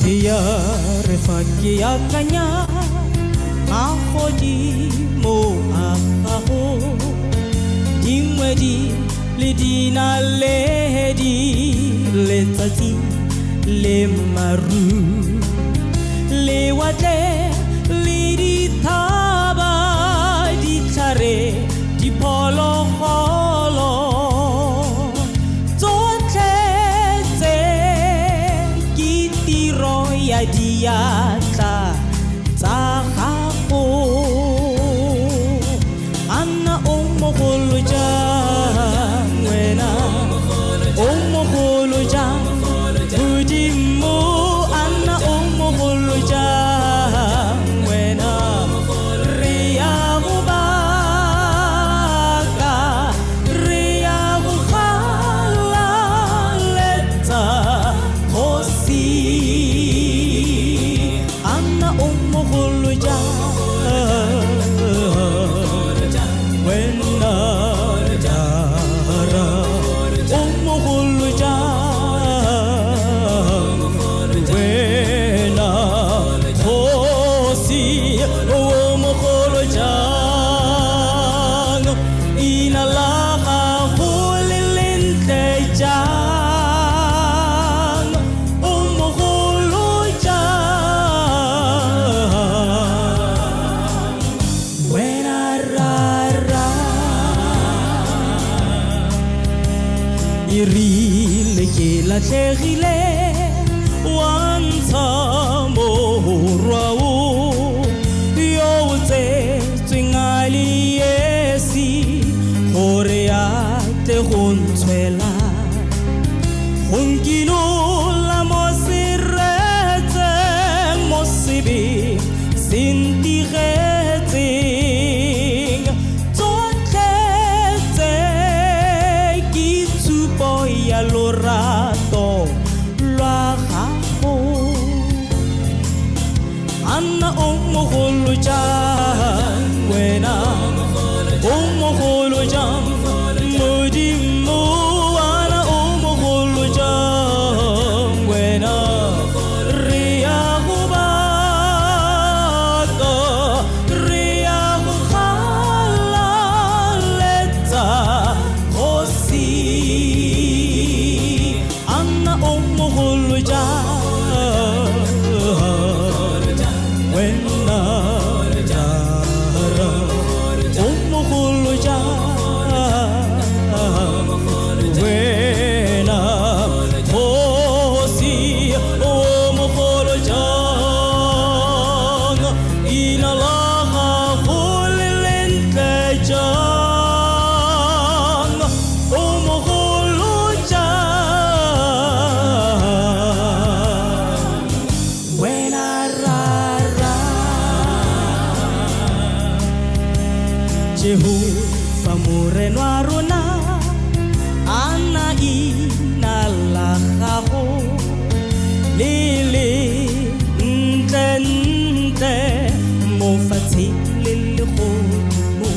Ya re fa ke akanya magodimo a gago, dingwedi le dinaledi, letsatsi le maru, lewatle le dithaba, ditlhare, diphologolo, tsotlhe tse ke tiro ya diatla tsa gago. Anna o mogolo jang wena, o mogolo jang Modimo, anna o mogolo jang wena. Re ya go baka, re ya go galaletsa kgosi. Anna o mogolo jang wena, Rara, o mogolo jang wena, kgosi, o mogolo jang, ina la gago le lentle jang, o mogolo jang wena, Rara. E rile ke latlhegile, wa ntsha morwa o yo o tsetsweng a le esi gore a tle go ntshwela, go nkinola mo seretseng, mo sebe se ntigetseng. Tsotlhe tse ke tshupo ya lorato lwa gago. Anna o mogolo jang wena, o mogolo jang Modimo, ana o mogolo jang wena. Re ya go baka, re ya go galaletsa kgosi. Anna o mogolo jang wena, Rara, o mogolo jang wena, kgosi, o mogolo jang, ina la gago le lentle jang, o mogolo jang wena, Rara. Jehova Morena wa rona, ana ina la gago le le ntle ntle mo fatsheng le legodimo.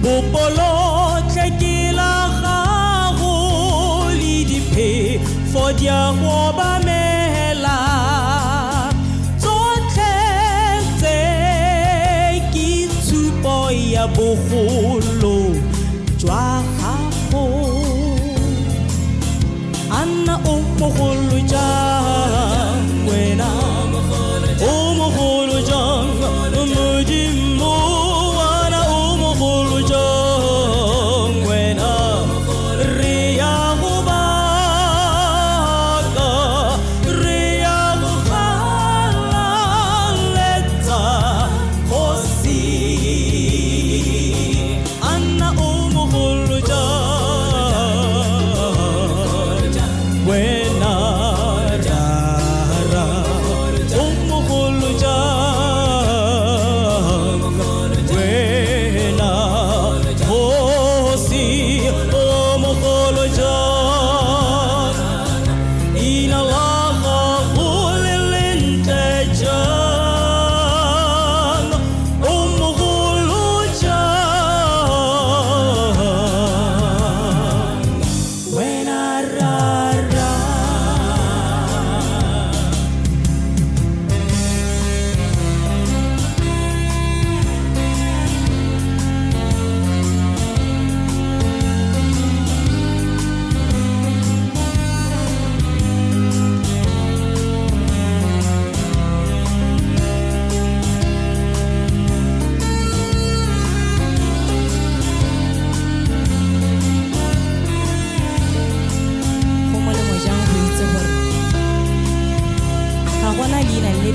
Bopolotlhe ke la gago le diphefo di a go obamela. Tsotlhe tse ke tshupo ya bogolo jwa gago. Anna o mogolo jang wena, o mogolo jang Modimo, ana o mogolo jang wena. Re ya go baka, re ya go galaletsa kgosi. Anna o mogolo jang wena,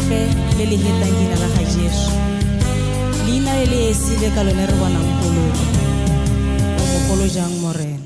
Lefe le le hetang leina la ga Jesu. Leina le le esi le ka lone re bonang poloko. O mogolo jang Morena.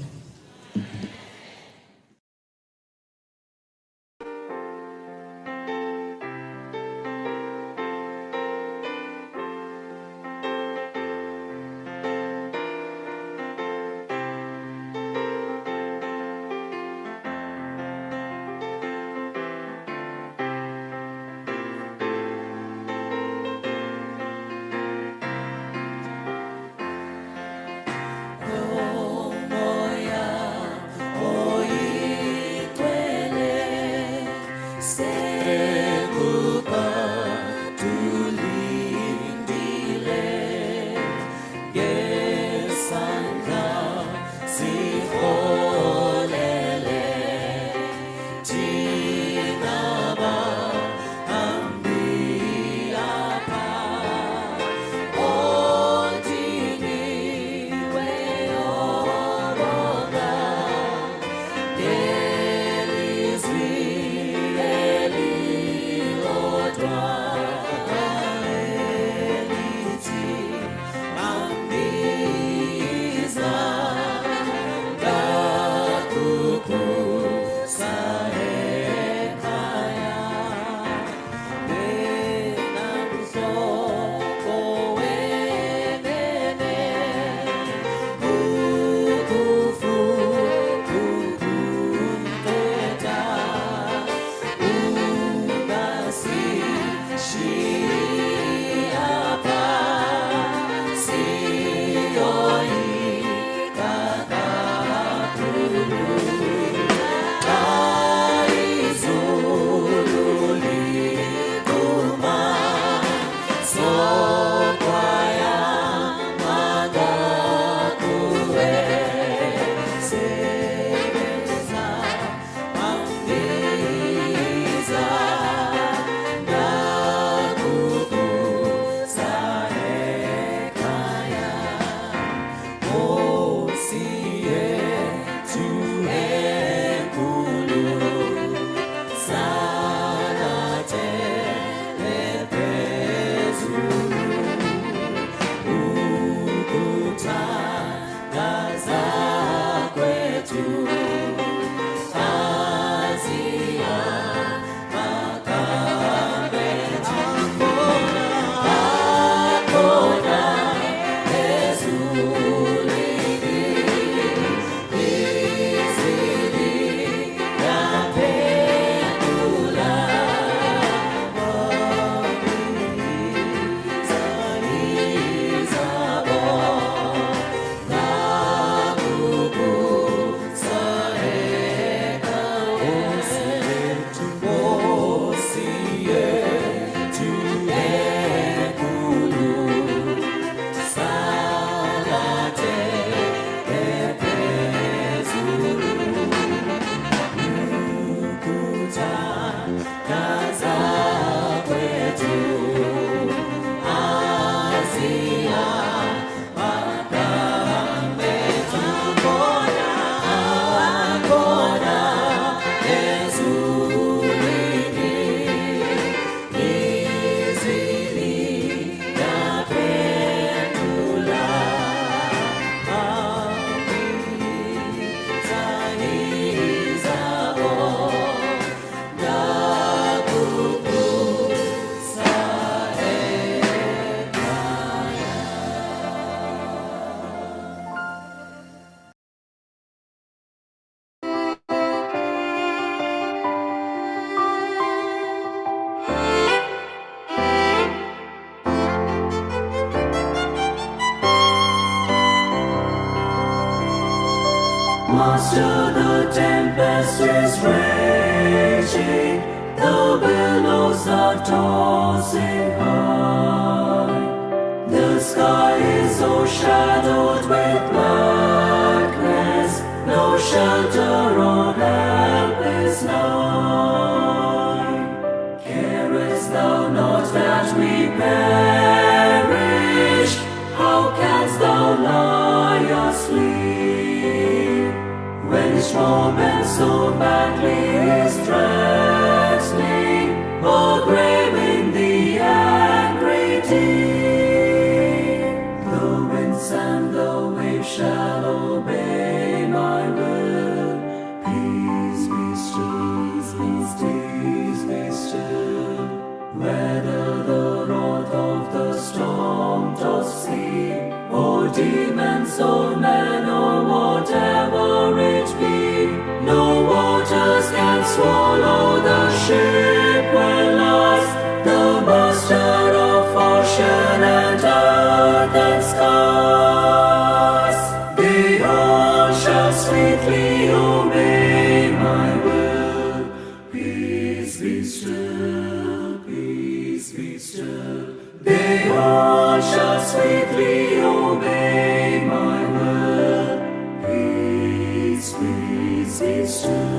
Master, the tempest is raging, the billows are tossing high. The sky is o'ershadowed with blackness, no shelter or help is nigh. Carest thou not that we perish? How canst thou lie asleep? When storm so madly is threatening, O grave in demons or men or whatever it be, no waters can swallow the ship where lies the master of ocean and earth and skies. They all shall sweetly obey my will. Peace be still, peace be still. They all shall sweetly obey my will. Peace, peace be still.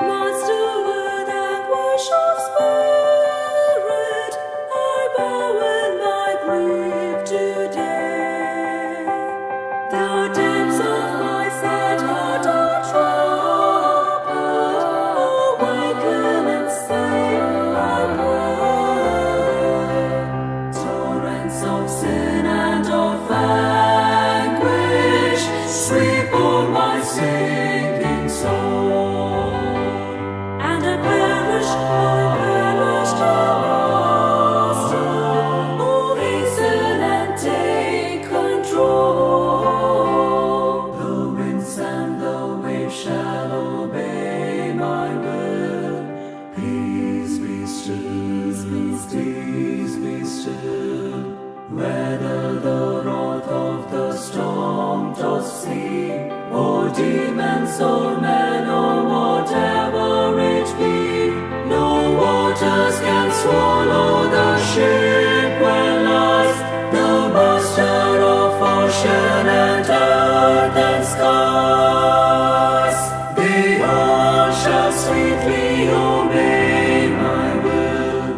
Master, with anguish of spirit, I bow in my grief today. The depths of my sad heart are troubled. Awaken and save, I pray. Torrents of sin and of anguish sweep o'er my sinking soul. And I perish, dear Master. Oh, hasten and take control. The winds and the waves shall obey my will. Peace be still, peace be still. Whether the wrath of the storm doth cease, or demons or men or whatever it be, no waters can swallow the ship where lies the master of ocean and earth and skies. They all shall sweetly obey my will.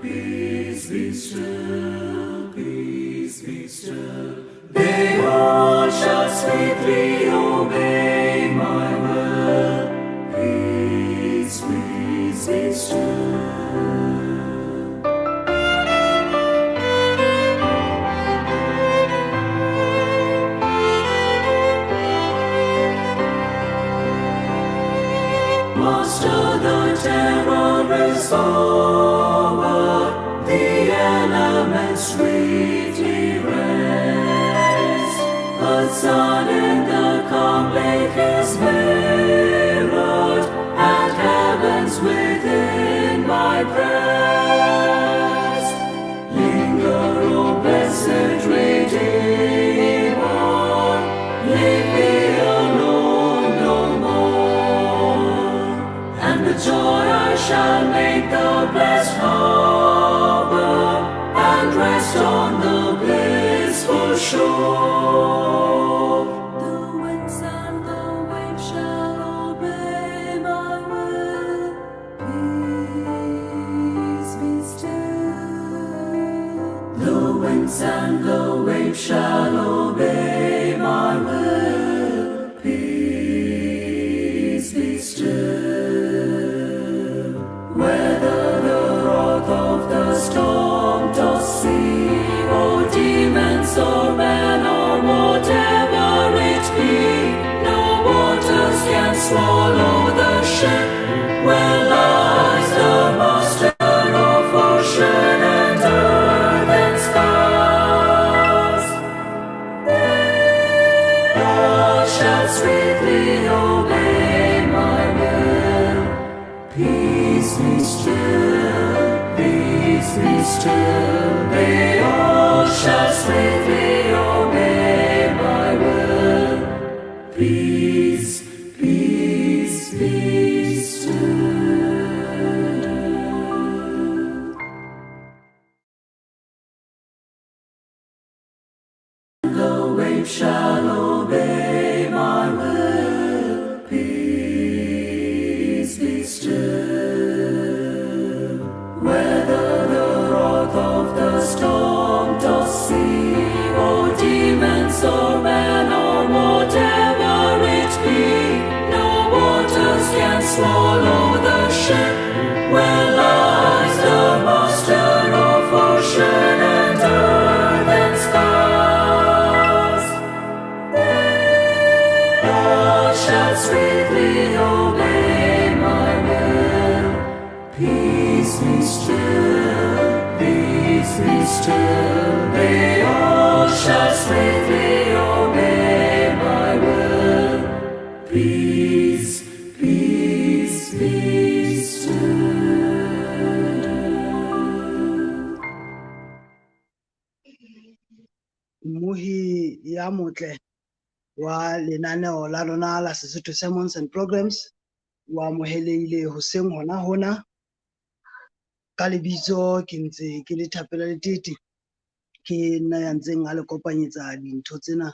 Peace be still, peace be still. They all shall sweetly obey my will. Peace, peace be still. Master, the terror is over, the elements sweetly rest. But sun in the calm lake is mirrored, and heaven's within my breast. Linger, O blessed Redeemer, leave me alone no more. And with joy I shall make the blessed harbor, and rest on the blissful shore. The winds and the waves shall obey my will. Peace be still. The winds and the waves shall obey my will. Peace be still. Whether the wrath of the storm doth cease, or demons or men or whatever it be, no waters can swallow the ship where lies the master of ocean and earth and skies. They all shall sweetly obey my will. Peace be still, peace be still. They all shall sweetly obey my will. Peace, peace be still. The waves shall obey my will. Peace be still. Whether the wrath of the storm doth cease, or demons or men or whatever it be, no waters can swallow the ship where lies the master of ocean and earth and skies. They be still, peace be still. They all shall sweetly obey my will. Peace, peace, be still. Mmohi ya motle wa lenaneo la lona la Sesotho Sermons and Programs o amohelehile hoseng hona hona. Ka lebitso ke ntse ke le Thapelo Letete, ke nna ya ntseng a le kopanyetsa dintho tsena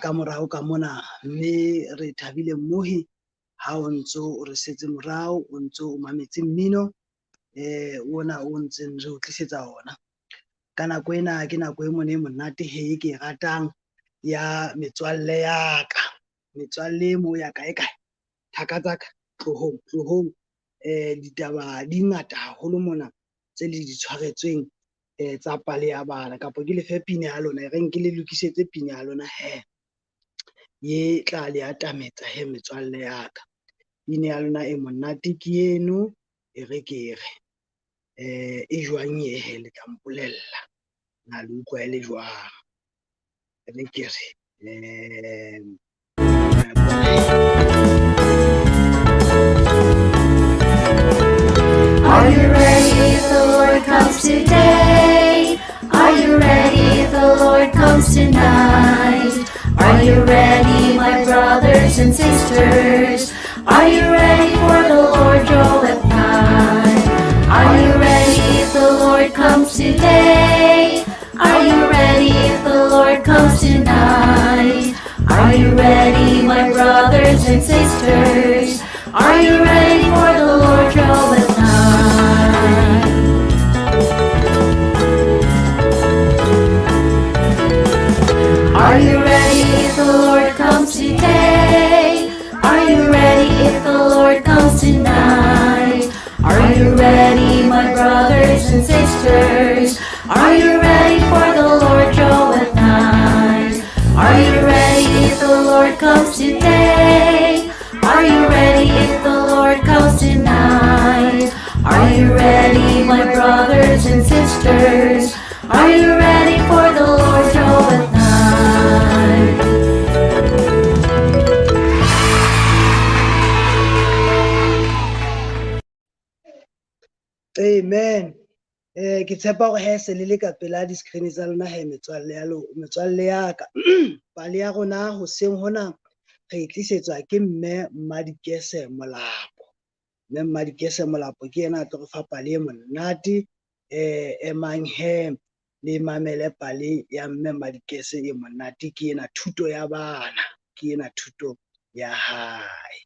ka morao ka mona, mme re thabile mmohi ha o ntso o re setse morao, o ntso o mametse mmino ona o ntseng re o tlisetsa ona. Ka nako ena ke nako e mone e monate he ke e ratang ya metswalle ya ka. Metswalle e mo ya kae kae, thaka tsa ka, tlohong, tlohong. Ditaba di ngata haholo mona tse le di tshwaretsweng tsa pale ya bana, kapa ke lefe pina ya lona, e reng ke le lokisetse pina ya lona he, ye tla le atametsa he metswalle ya ka. Pina ya lona e monate ke eno, e re ke re e jwang e he, le tla mpolella na le utlwa e le jwang. E re ke re Are you ready if the Lord comes today? Are you ready if the Lord comes tonight? Are you ready, my brothers and sisters? Are you ready for the Lord draweth nigh? Are you ready if the Lord comes today? Are you ready if the Lord comes tonight? Are you ready, my brothers and sisters? Are you ready for the Lord draweth nigh? Are you ready if the Lord comes today? Are you ready if the Lord comes tonight? Are you ready, my brothers and sisters? Are you ready for the Lord draweth nigh? Are you ready if the Lord comes today? Are you ready if the Lord comes tonight? Are you ready, my brothers and sisters? Are you ready for the Lord draweth nigh? Amen. Ke tshepa hore he se le le ka pela di-screen tsa lona he metswalle ya metswalle ya ka. Pale ya rona hoseng hona re e tlisetswa ke mme Mmadikese Molapo. Mme Mmadikese Molapo ke yena a tlo re fa pale e monate. Emang he le mamele pale ya mme Mmadikese e monate, ke ena thuto ya bana, ke ena thuto ya hae.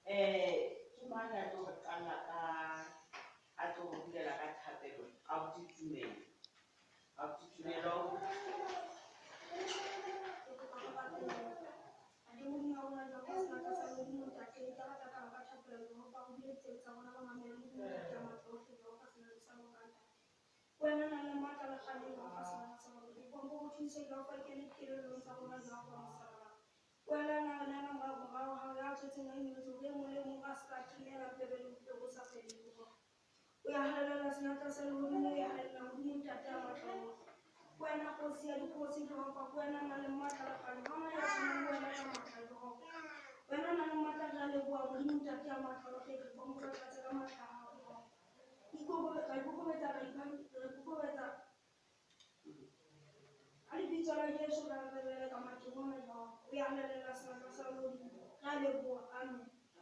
Ke mang ya tlo re qala ka, a tlo re bulela ka thapelo? Abuti Tumelo. Abuti Tumelo.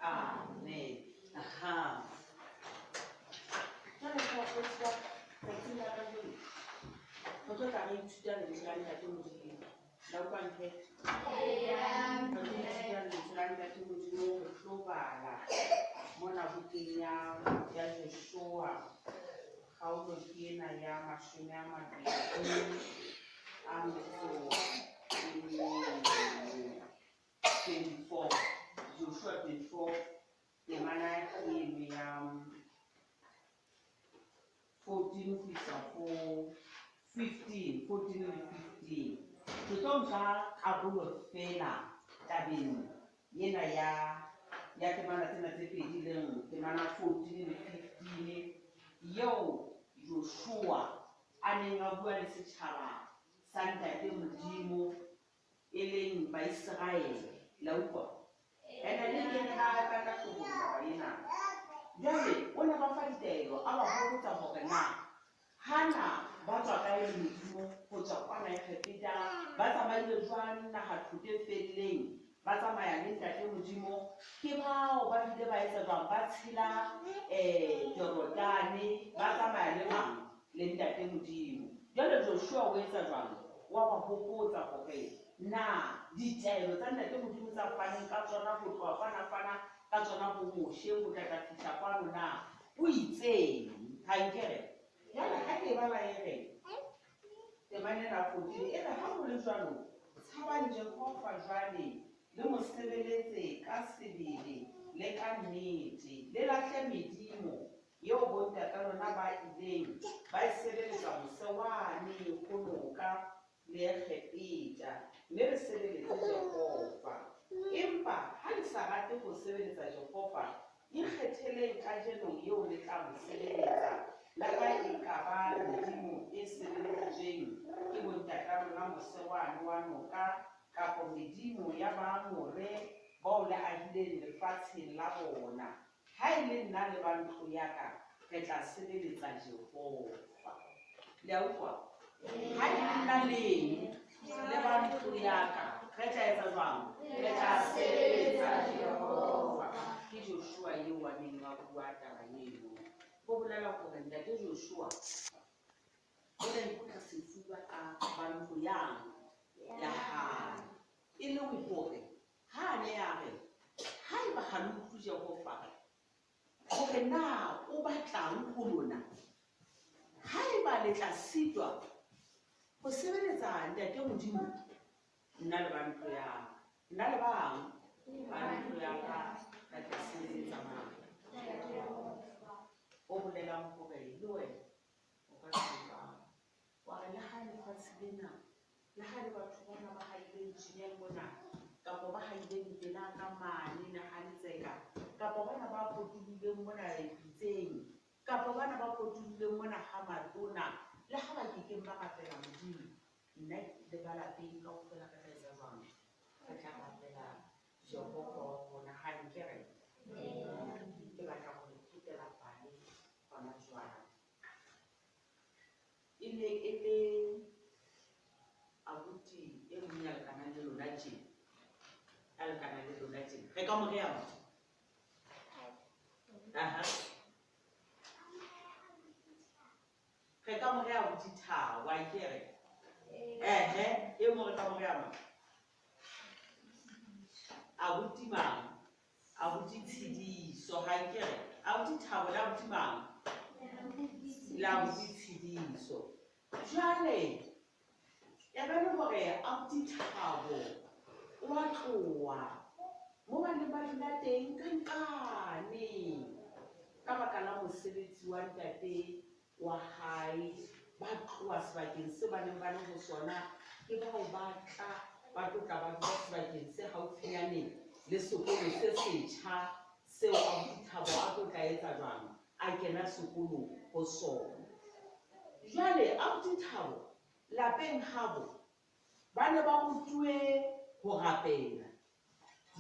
Amen. Aha. Jwale ka ho tswa tsatsing la kajeno, re tlo tla re ithuta lentswe la Ntate Modimo. La utlwa ntho e? Re tlo ithuta lentswe la Ntate Modimo, re tlo bala mona bukeng ya Joshua, kgaolo ke ena ya 24, Joshua 24, temana eno ya 14 ho isa ho 15, 14 le 15. Ke tlo nka karolo fela tabeng ena ya ya temana tsena tse pedi leng temana 14 le 15 eo Joshua a neng a bua le setjhaba sa Ntate Modimo e leng Baiseraele. La utlwa? Ene le kene ka ka ka hloohong taba ena. Jwale o ne ba fa ditaelo a ba hopotsa hore na hana ba tswa kae le Modimo ho tswa kwana Egepeta, ba tsamaile jwang naha thote e felleng, ba tsamaya le Ntate Modimo. Ke bao ba bile ba etsa jwang, ba tshela Jorodane, ba tsamaya le mang? Le Ntate Modimo. Jwale Joshua o etsa jwang? Wa ba hopotsa hore na ditaelo tsa Ntate Modimo tsa faneng ka tsona ho tloha kwana fana ka tsona ho Moshe ho tla tla fihla kwano na o itseng. Ha nkere? Jwale ha ke e bala e re, temana ena 14 e re, ha ho le jwalo, tshabang Jehova jwale, le mo sebeletse ka sebele le ka nnete, le lahle medimo eo bontata lona ba ileng ba e sebeletsa mose wane ho noka le Egepeta, mme le sebeletse Jehova. Empa ha le sa rate ho sebeletsa Jehova, ikgetheleng kajeno eo le tla mo sebeletsa, le ha e ka ba medimo e sebeleditsweng ke bontata lona mose wane wa noka, kapa medimo ya Baamore bao le ahileng lefatsheng la bona. Ha e le nna le ba ntlo ya ka, re tla sebeletsa Jehova. Le a utlwa? Ha e le nna le eng? Le ba ntlo ya ka, re tla etsa jwang? Re tla sebeletsa Jehova. Ke Joshua eo a neng a bua taba eno. Ho bolela hore ntate Joshua o ne a ikotla sefuba ka ba ntlo yang ya hae. E leng hore Ha a ne a re, Haeba ha le utlwe Jehova, hore na o batlang ho lona, haeba le tla sitwa ho sebeletsa Ntate Modimo, nna le ba ntlo ya ka, nna le bang ba ntlo ya ka re tla sebeletsa mang? O bolelang hore le wena o ka se jwalo. Wa re le ha lefatshe lena Le ha e le batho bana ba haileng Tšineng mona, kapa ba haileng pela ka mane Nahantseka, kapa bana ba potolohileng mona Pitseng, kapa bana ba potolohileng mona ha Matona, le ha ba ke keng ba rapela Modimo, nna le ba lapeng kaofela re tla etsa jwang? Re tla rapela Jehova wa rona. Ha nke re? Ke batla ho le phetela pale hona jwale. E ne e le abuti e mong ya lekanang le lona tje, ya lekanang le lona tje. Re ka mo rea mang? Aha. Re ka mo rea abuti Thabo, akere? Ehe, e mong re ka mo rea mang? Abuti mang? Abuti Tshidiso, ha nkere? Abuti Thabo le abuti mang? Le abuti Tshidiso. Jwale ya ba le hore abuti Thabo o a tloha mo ba neng ba dula teng ka nqane ka baka la mosebetsi wa ntate wa hae, ba tloha sebakeng seo ba neng ba le ho sona, ke bao ba tla ba tlo tla ba dula sebakeng se haufinyane le sekolo se setjha seo abuti Thabo a tlo tla etsa jwang, a kena sekolo ho sona. Jwale abuti Thabo lapeng habo ba ne ba rutuwe ho rapela.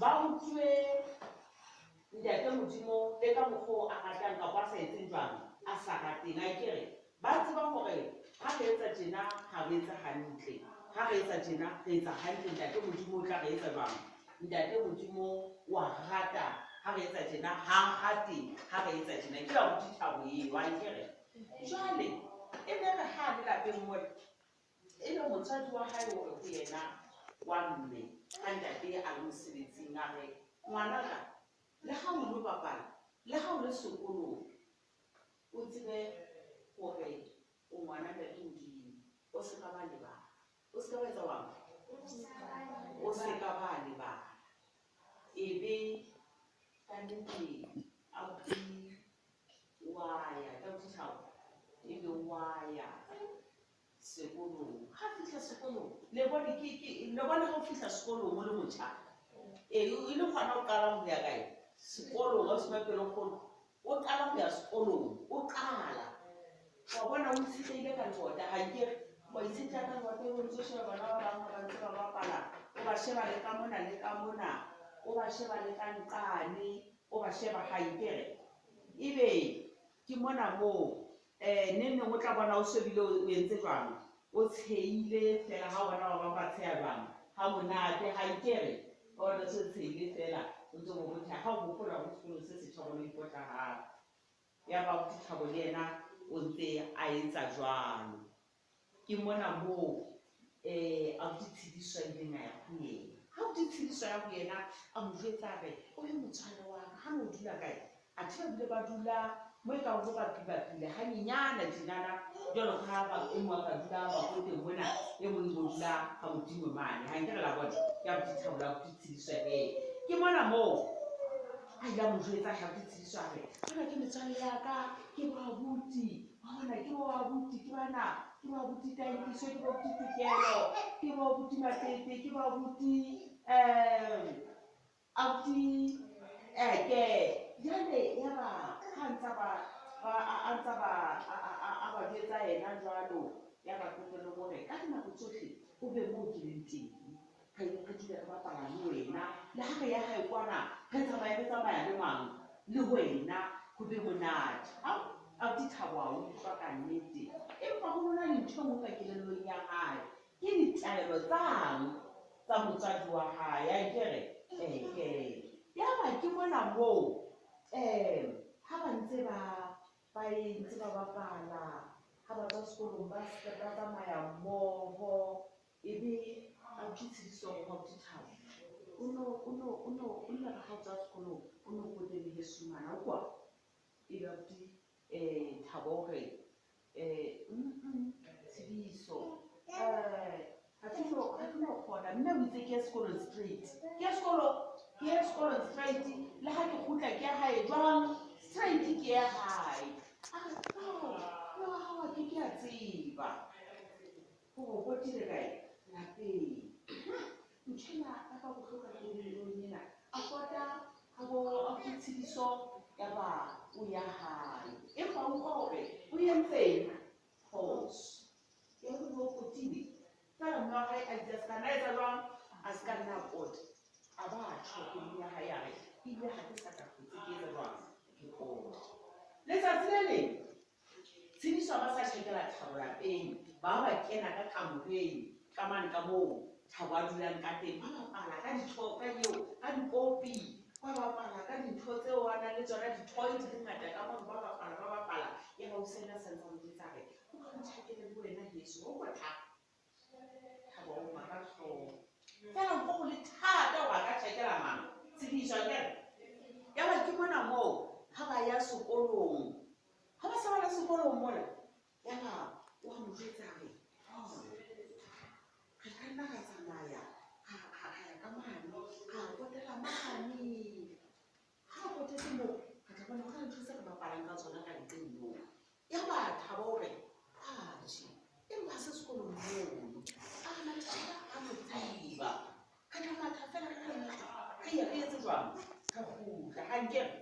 Ba utlwe Ntate Modimo le ka mokgwa oo a ratang kapa a sa etseng jwang, a sa rateng. Akere ba tseba hore ha re etsa tjena ha re etse hantle, ha re etsa tjena re etsa hantle, Ntate Modimo o tla re etsa jwang? Ntate Modimo wa rata ha re etsa tjena, ha a rate ha re etsa tjena. Ke abuti Thabo eo, akere? Jwale e ne re ha a le lapeng mole, Ebe motswadi wa hae o re ho yena wa mme ha ntate a le mosebetsing, a re, Ngwanaka, le ha o lo bapala, le ha o le sekolong, o tsebe hore o ngwana ntate Modimo. O se ka ba lebala. O se ka ba etsa wang? O se ka ba lebala. Ebe kannete abuti wa ya, ke abuti Thabo, ebe wa ya sekolong. Ha fihla sekolong, le bone ke ke le bone ha o fihla sekolong o le motjha. Ee, e le gona o qalang ho ya kae? Sekolong, ausi Mapelokgolo. O qala ho ya sekolong, o qala. Wa bona o itshetlehile ka lebota, ha nkere? Wa itshetleha ka lebota ebe o ntso sheba bana ba bang ha ba ntse ba bapala, o ba sheba le ka mona le ka mona, o ba sheba le ka nqane, o ba sheba ha nkere? Ebe ke mona moo um neng neng o tla bona o shebile o entse jwang, o tshehile fela ha o bona ba bang ba tsheha jwang, ha monate ha nkere? Wa bona o se o tshehile fela o ntso bobotha ha o hopola hore sekolong se setjha o bona o ipotla hape. Yaba abuti Thabo le yena o ntse a etsa jwalo. Ke mona moo abuti Tshediso a ileng a ya ho yena. Ha abuti Tshediso a ya ho yena, a mo jwetsa a re, O be motswalle wa ka, ha ne o dula kae? Athe ba bile ba dula mo e kang ho bapibapile hanyenyana tjenana, jwalo ka ha e mong a ka dula Makoteng mona, e mong o dula ha Modimo mane. Ha nke re la bona, ke abuti Thabo le abuti Tshediso hee. Ke mona moo a ile a mo jwetsa he abuti Tshediso a re, Bana ke metswalle ya ka, ke bo abuti, wa bona ke bo abuti, ke bana, ke bo abuti Tankiso, ke bo abuti Tokelo, ke bo abuti Matete, ke bo abuti abuti Eke. Jwale yaba ha ntsa ba ba a ntsa ba a ba jwetsa yena jwalo, yaba qetellong o re ka dinako tsohle o be moo ke leng teng. Re re dule re bapala le wena, le ha re ya hae kwana re tsamaye re tsamaya le mang? Le wena, ho be monate. Ao, abuti Thabo a utlwa ka nnete, empa ho no na le ntho e nngwe ka kelellong ya hae. Ke ditaelo tsang tsa motswadi wa hae, akere? Eke. Yaba ke mona moo ha ba ntse ba ba entse ba bapala, ha ba tswa sekolong ba ba tsamaya mmoho. Ebe abuti Tshediso o re ho abuti Thabo, o no o no o no o nna re ha o tswa sekolong o no potele heso ngwana o kwa? Ebe abuti Thabo o re, Tshediso ha ke no ha ke no kgona mme o itse ke ye sekolong straight. Ke ye sekolong ke ye sekolong straight le ha ke kgutla ke ya hae jwang? Straight ke ye hae. A re no, mme wa hao a ke ke a tseba. Hore o potile kae? Lapeng. Ntho ena ya ba bohloko ka kelellong ena. A pota habo abuti Tshediso yaba o ya hae. Empa o utlwa hore o entseng? Phoso. Ya hore o potile. Feela mme wa hae a itse a se ka nna a etsa jwang? A se ka nna a pota. A ba a tjho pelong ya hae a re, ebile ha ke sa ka hlotse ke etsa jwang? Ke pota. Letsatsi le leng Tshediso ba sa tjhekela Thabo lapeng, ba ba kena ka kamoreng ka mane ka moo Thabo a dulang ka teng, ba bapala ka ditho ka eo ka dikopi, ba bapala ka dintho tseo a nang le tsona, di-toy di le ngata ka mono, ba bapala ba bapala. Yaba ausi ena sa ntse a mo jwetsa a re, O tlo ntjhakele le wena heso, o ko tla. Thabo a oma ka hlooho. Feela nko ho le thata hore a ka tjhakela mang? Tshediso akere? Yaba ke mona moo ha ba ya sekolong. Ha ba sa ba le sekolong mola, yaba o a mo jwetsa a re, Re ka nna ra tsamaya ra ra ra ya ka mane, ra potela mane. Ha re potetse moo, re tla bona ho na le ntho tse re bapalang ka tsona ka nqeng moo. Yaba Thabo o re, Atjhe, empa ha se sekolong mono. A re matitjhere a mo tseba. Re tla matha feela re re ye re etse jwang? Re kgutla. Ha nkere?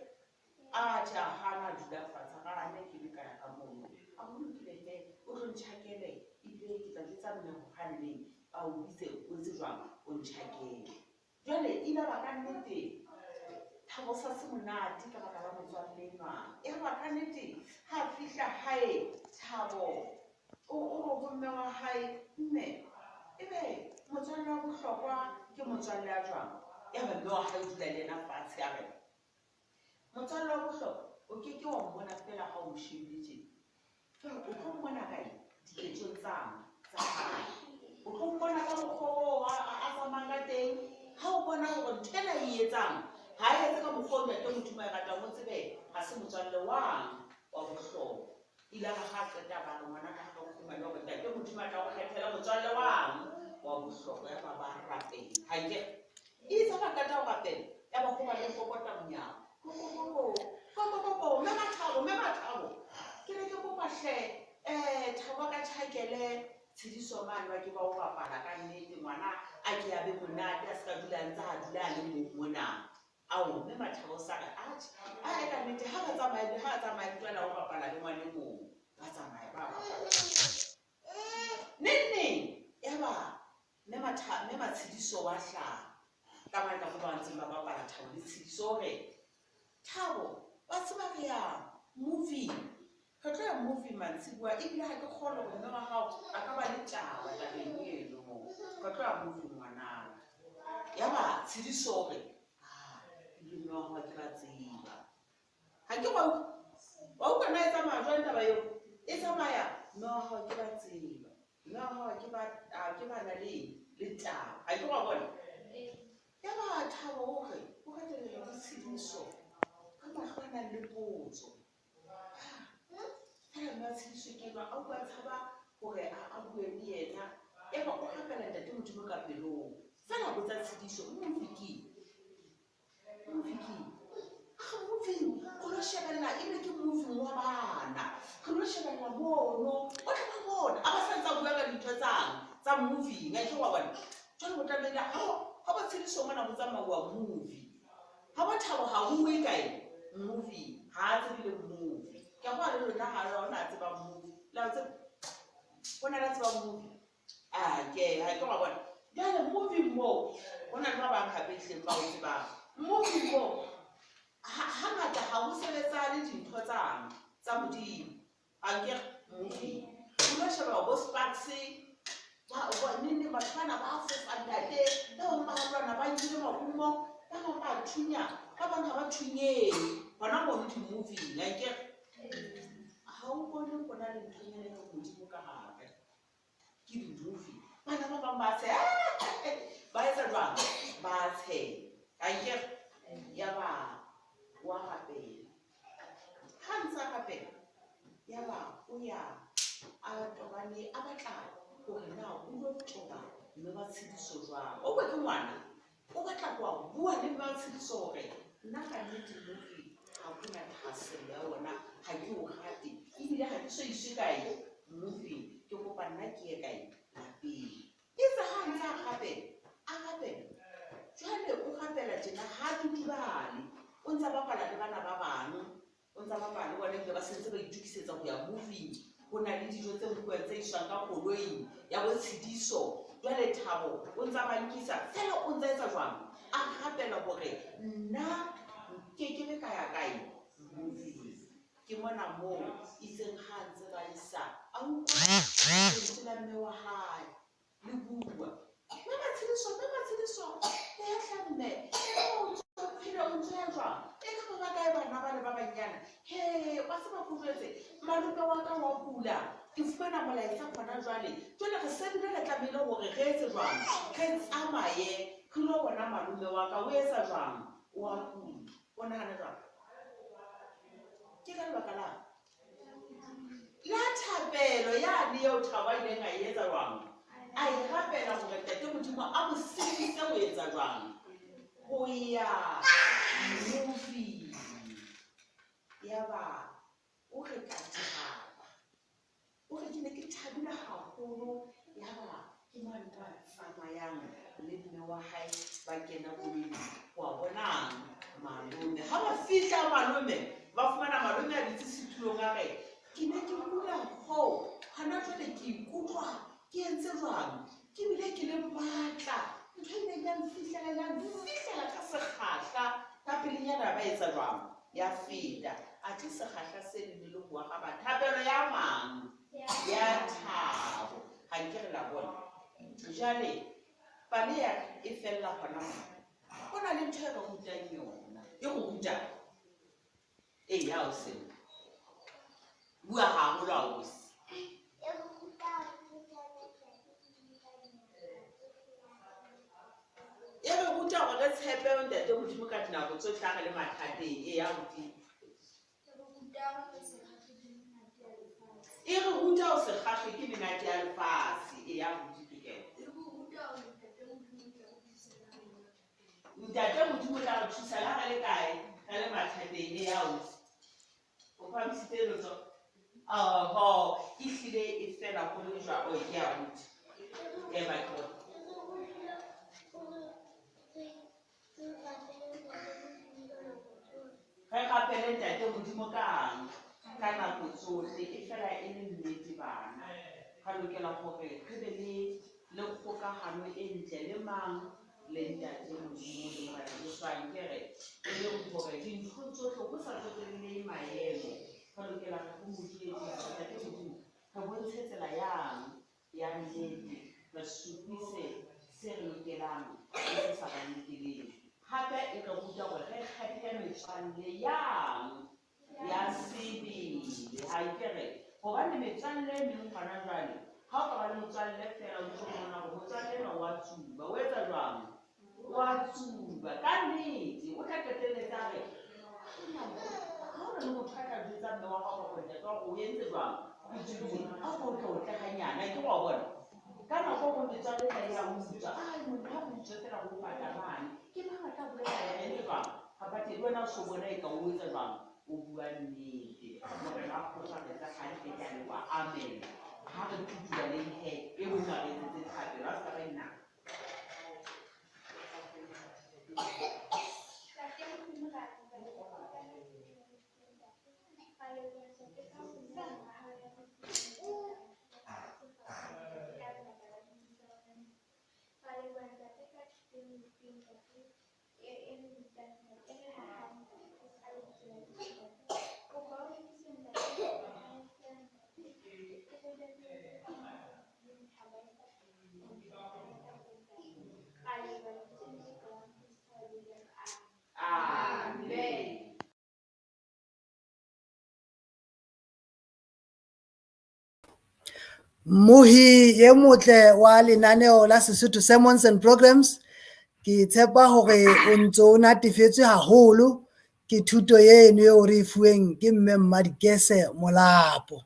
Atjhe, a hana a dula fatshe. A re, Ane ke be ka ya ka mono. A re, Ho lokile he, o tlo ntjhakele ebile ke tla jwetsa mme hore haneneng a o bitse o etse jwang? O ntjhakele. Jwale e ile ba ka nnete Thabo sa se monate ka baka la motswalle enwa. Yaba ka nnete ha a fihla hae Thabo o o re ho mme wa hae, Mme, ebe motswalle wa bohlokwa ke motswalle ya jwang? Yaba mme wa hae o dula le yena fatshe a re, Motswalle wa bohlokwa o ke ke wa mmona feela ha o mo shebile tjena. Jwale o tlo mmona kae? Diketsong tsang tsa hae. O tlo mmona ka mokgwa oo a a tsamayang ka teng. Ha o bona hore ntho ena e etsang ha e etse ka mokgwa oo ntate Modimo a e ratang, o tsebe ha se motswalle wang wa bohlokwa. Ile a re ha a qeta ba re ngwana ka ha o fumane hore ntate Modimo a tla o kgethela motswalle wang wa bohlokwa. Yaba ba rapela. Ha nke Itse ha ba qeta ho rapela, yaba ho ba le kokota monyako. Kokokoko, kokokoko, mme Mathabo, mme Mathabo. Ke ne ke kopa hle, Thabo a ka tjhakele Tshediso mane ba ke ba o bapala ka nnete. Ngwana A ke a be monate, a se ka dula a ntse a dula a le mong mona. Ao, mme Mathabo o sa re, atjhe, ae ka nnete ha ba tsamaye le ha a tsamaye le jwale ha o bapala le ngwane mong. Ba tsamaya ba bapala. Neng neng, yaba mme Matha, mme Matshediso wa hlaha ka mane ka mo ba ntseng ba bapala Thabo le Tshediso o re, Thabo, wa tseba re ya movie. Re tlo ya movie mantsiboa ebile ha ke kgolwe hore mme wa hao a ka ba le taba tabeng eno. Re tlo ya movie ngwanaka. Yaba Tshediso o re, Ah, ebile mme wa hao ke ba tseba. Ha ke wa utlwa? Wa utlwa na e tsamaya jwang taba eo? E tsamaya mme wa hao ke ba tseba. Mme wa hao ke ba a ke ba na le le taba. Ha ke wa bona? Yaba Thabo o re o retelelwa ke Tshediso ka mahlo a nang le potso. Fela mme wa Tshediso ke enwa a utlwa a tshaba hore a bue le yena. Yaba o rapela Ntate Modimo ka pelong. Fela a botsa Tshediso, movie ke eng? Movie ke eng? A re movie o lo shebella ebile ke movie wa bana. Re lo shebella mono. O tla ba bona. A ba sa ntse a bua ka dintho tsang tsa movie. Akere wa bona? Jwale ho tlamehile ha bo Tshediso mona ho tsamauwa movie. Ha bo Thabo ha ho uwe kae movie. Ha a tsebe le movie. Ke a goa le lona ha ona a tsebang movie. Le a tseba? Ho na le a tsebang movie? Ah, ke ha ke wa bona. Jwale movie moo ho na le ba bang hape ehlileng ba o tsebang. Movie moo hangata ha ho sebetsane dintho tsang tsa Modimo. Akere movie o lo sheba bo Sparks ba neng neng batho bana ba fofa ntate, ba bang ba lwana ba nkile marumo, ba bang ba thunya, ba bang ha ba thunyehe hona mono di-movie-ing akere. Ha o bone ho na le nthonyana e reng Modimo ka hare. Ke di-movie. Bana ba bang ba tsheha, ba etsa jwang? Ba tsheha akere. Yaba wa rapela. Ha ntse a rapela, yaba o ya a tobane a batla hore na o lo toba mme wa Tshediso jwang. O ke ngwana, o batla ho bua le mme wa Tshediso hore nna ka nnete movie ha ke na thahasello ya ona, ha ke o rate ebile ha ke so iswe kae movie. Ke kopa nna ke ye kae lapeng. Itse ha ntse a rapela, a rapela. Jwale o rapela tjena ha tutubale. O ntse a bapala le bana ba bang. O ntse a bapala le bona ebile ba sentse ba itokisetsa ho ya movie. Ho na le dijo tse nkuwang tse iswang ka koloing ya bo Tshediso. Jwale Thabo o ntse a ba nkisa. Feela o ntse a etsa jwang? A rapela hore nna nkekebe ka ya kae movie. Ke mona moo itseng ha a ntse ba isa a utlwa lentswe la mme wa hae le bua. Mme Matshediso, mme Matshediso, eya hle mme, ekaba o ntso phela o ntso ya jwang? Ekaba ba kae bana bale ba banyana? He, wa tseba ke o jwetse, malome wa ka wa kula, ke fumana molaetsa hona jwale. Jwale re se bile re tlamehile hore re etse jwang? Re tsamaye re lo bona malome wa ka o etsa jwang? O a kula. O nahana jwang? Ke ka lebaka lang? La thapelo yane eo Thabo a ileng a e etsa jwang? A e rapela hore Ntate Modimo a mo sireletse ho etsa jwang? Ho ya movie. Yaba o re ka thaba. O re ke ne ke thabile haholo yaba ke mane ba tsamayang le mme wa hae ba kena koloing wa bonang malome. Ha ba fihla malome ba fumana malome a dutse setulong a re ke ne ke kula hoo hona jwale ke ikutlwa ke entse jwang ke bile ke le matla ntho e ileng ya nfihlela ya nfihlela ka sekgahla ka pelenyana ba etsa jwang ya feta athe sekgahla se ne le ho araba thapelo ya mang ya Thabo. Ha nke re la bona jwale pale ya e fella hona mo. Ho na le ntho e re rutang yona e go rutang ee ya o se bua haholo ausi. E re ruta hore re tshepe Ntate Modimo ka dinako tsohle ha re le mathateng. Ee abuti. E re ruta ho se kgahlwe ke menate ya lefatshe. Ee abuti Tokelo. Ntate Modimo o tla re thusa le ha re le kae, re le mathateng. Ee ausi. O phahamisitse letsoho. Oho, ehlile e fela ho le jwalo. Oh, ke abuti. Ema ke bone. rapele Ntate Modimo kang? Ka nako tsohle, e fela e le nnete bana. Re lokela hore re be le le kgokahano e ntle le mang? Le Ntate Modimo le Morena Jesu ankere. E leng hore dinthong tsohle ho sa tsotellehe maemo, re lokela re ho mo jwetse hore Ntate Modimo re bontshe tsela yang ya nnete, re supise se re lokelang le se sa re lokeleng. Hape e re ruta hore re kgethe metswalle yang ya sebele, ankere. Hobane metswalle e meng hona jwale, ha o ka ba le motswalle feela o ntso bona hore motswalle enwa wa tsuba, o etsa jwang? Wa tsuba ka nnete, o tla qetelletse a re ha hona le motho a tla jwetsa mme wa hao kapa ntate wa hore o entse jwang, o tsubile, a ko o tle o tle hanyane, akere wa bona. Ka nako e nngwe metswalle e tla ya utswa, ai monna ha re utswe feela re o pata mane, ke mang a tla bolela yena entse jwang? Phaphathehi le wena o so bona eka o etsa jwang? O bua nnete. Morena a kgotharetse hantle, ke a leboha. Amen. Ha re tutubaleng he, e mong a re etsetse thapelo, a se ka ba nna. Amen. Mmohi e motle wa lenaneo la Sesotho Sermons and Programs, ke tshepa hore o ntso o natefetswe haholo ke thuto eno eo re e fuweng ke mme Mmadikese Molapo.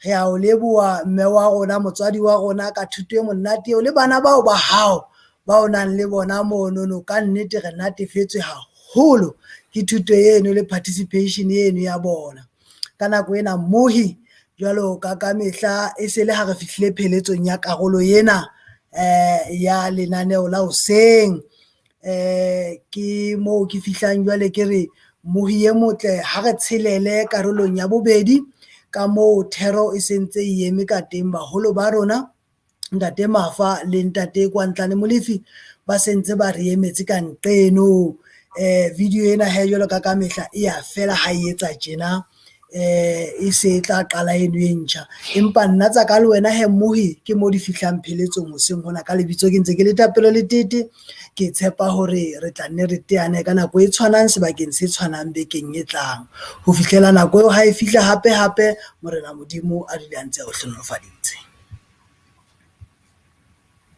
Re a o leboha mme wa rona, motswadi wa rona ka thuto e monate eo le bana bao ba hao ba o nang le bona monono. Ka nnete re natefetswe haholo ke thuto eno le participation eno ya bona. Ka nako ena mmohi jwalo ka ka mehla e se le ha re fihlile pheletsong ya karolo ena ya lenaneo la hoseng. Ke moo ke fihlang jwale ke re mmohi e motle ha re tshelele karolong ya bobedi ka moo thero e sentse e eme ka teng. Baholo ba rona Ntate Mafa le Ntate Kwantlane Molefi ba sentse ba re emetse ka nqeno. Video ena hee jwalo ka ka mehla e ya fela ha e etsa tjena, e se e tla qala eno e ntjha. Empa nna tsa ka le wena hee mmohi ke mo di fihlang pheletsong hoseng hona. Ka lebitso ke ntse ke le Thapelo Letete, ke tshepa hore re tla nne re teane ka nako e tshwanang sebakeng se tshwanang bekeng e tlang. Ho fihlela nako eo ha e fihla hape hape, Morena Modimo a dule a ntse a o hlohonolofaditse.